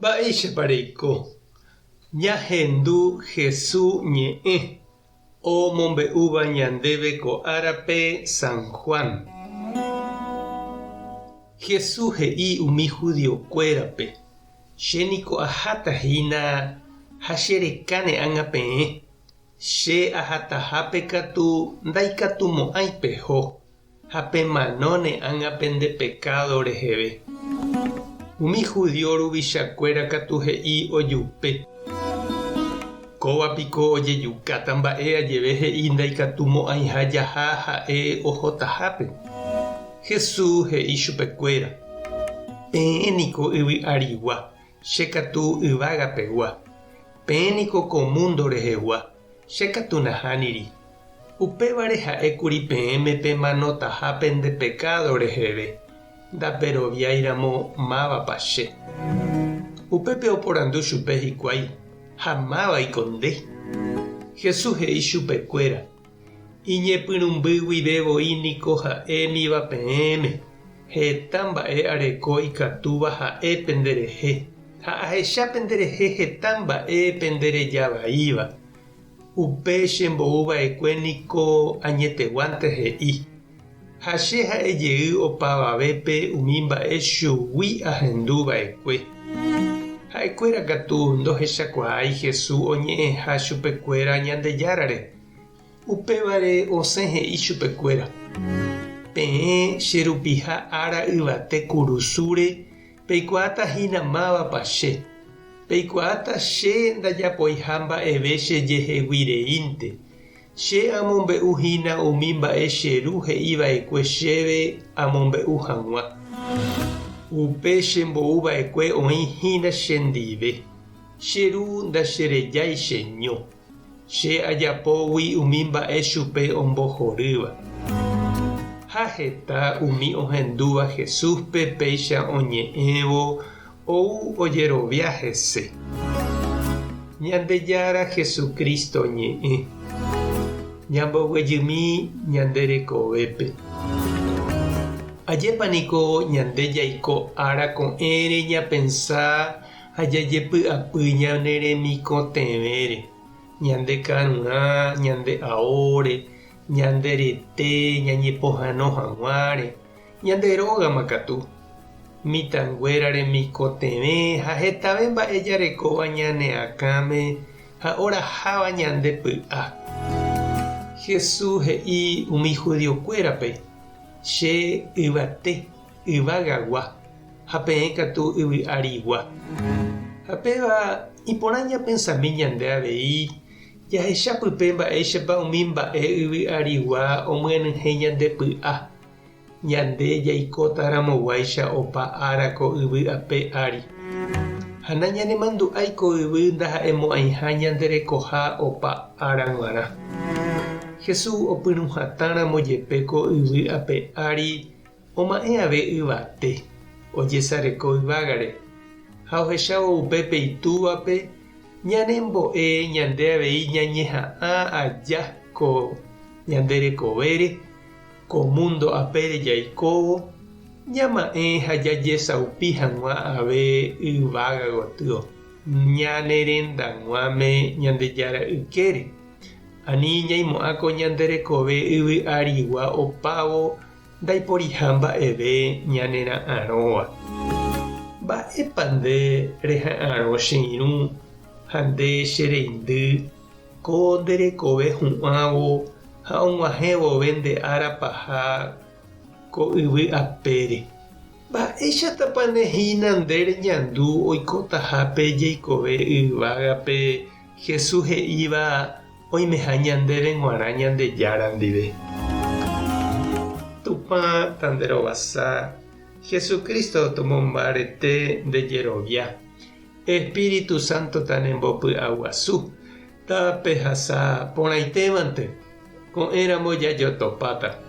Mba'éichapa reiko? Ñahendu Hesu ñe'ẽ omombe'úva ñandéve ko árape San Juan. Hesu he'i umi judiokuérape, Che niko aháta hína ha che rekáne ág̃a peẽ, che ahatahápe katu ndaikatumo'ãi peho. Ha pemanóne ág̃a pende pekádo reheve. Umi judío ruvichakuéra katu he'i ojupe, Kóva piko ojejukáta mba'e ajeve he'i ndaikatumo'ãiha jaha ha'e ohotahápe. Jesús he'i chupekuéra, Peẽ niko yvy arigua, che katu yvága pegua. Peẽ niko ko múndo rehegua, che katu nahániri. Upévare ha'ékuri peẽme pemanotaha pende pekádo reheve, ndaperoviáiramo mávapa che. Upépe oporandu chupe hikuái, Ha mávaiko nde? Jesús he'i chupekuéra, Iñepyrũmby guive voi niko ha'émiva peẽme, heta mba'e areko ikatúva ha'e penderehe, ha ahecha penderehe heta mba'e pendereja vaíva. Upe chembou va'ekue niko añeteguánte he'i, ha che ha'e jey opavavépe umi mba'e chugui ahendu va'ekue. Ha'ekuéra katu ndohechakuaái Jesús oñe'ẽha chupekuéra Ñandejárare. Upévare osẽ he'i chupekuéra, Peẽ che rupiha ára yvate kurusúre peikuaáta hína mávapa che. Peikuaáta che ndajapoiha mba'eve chejehegui reínte. Che amombe'u hína umi mba'e che Ru he'i va'ekue chéve amombe'u hag̃ua. Upe chembou va'ekue oĩ hína chendive. Che Ru ndacherejái cheño. Che ajapógui umi mba'e chupe ombohorýva. Ha heta umi ohendúva Jesúspe péicha oñe'ẽvo ou ojerovia hese. Ñandejára Jesucristo ñe'ẽ. Ñamboguejymi ñande rekovépe. Ajépa niko ñande jaiko ára ko'ẽre ñapensa ha jajepy'apy ñane remikotevẽre, ñande karurã, ñande aóre, ñande rete ñañepohãno hag̃uáre, ñande rógama katu, mitãnguéra remikotevẽ ha hetave mba'e jarekóva ñane akãme ha oraháva ñande py'a. Jesús he'i umi judiokuérape, Che yvate, yvagagua, ha peẽ katu yvy arigua. Ha péva iporã ñapensami ñande avei jahecha pype mba'éichapa umi mba'e yvy arigua omyenyhẽ ñande py'a, ñande jaikóta ramoguáicha opa ára ko yvy ape ári. Ha nañanemandu'ái ko yvy ndaha'emo'ãiha ñande rekoha opa ára g̃uarã. Jesús opyrũ hatãramo jepe ko yvy ape ári Oma'ẽ ave yvate, ojesareko yvágare, ha ohechávo upépe Itúvape, ñanembo'e ñande avei ñañeha'ã aja ko ñande rekovére, ko múndo apére jaikóvo, ñama'ẽ ha jajesaupi hag̃ua ave yvága gotyo, ñane rendag̃uáme Ñandejára ykére. Ani ñaimo'ã ko ñande rekove yvy arigua opávo Ndaiporiha mba'eve ñanera'arõva. Mba'épa nde reha'arõ che irũ ha nde che reindy ko nde rekove hu'ãvo ha og̃uahẽ vove nde ára paha ko yvy apére? Mba'éichatapa ne hína nde reñandu oikotaha pe jeikove yvágape Jesús he'íva Oimeha ñandéve g̃uarã Ñandejára ndive. Tupã tanderovasa, Jesucristo tomombarete nde jerovia, Espíritu Santo tanembopy'aguasu, tapehasa porãitévante, ko'ẽramo jajotopáta.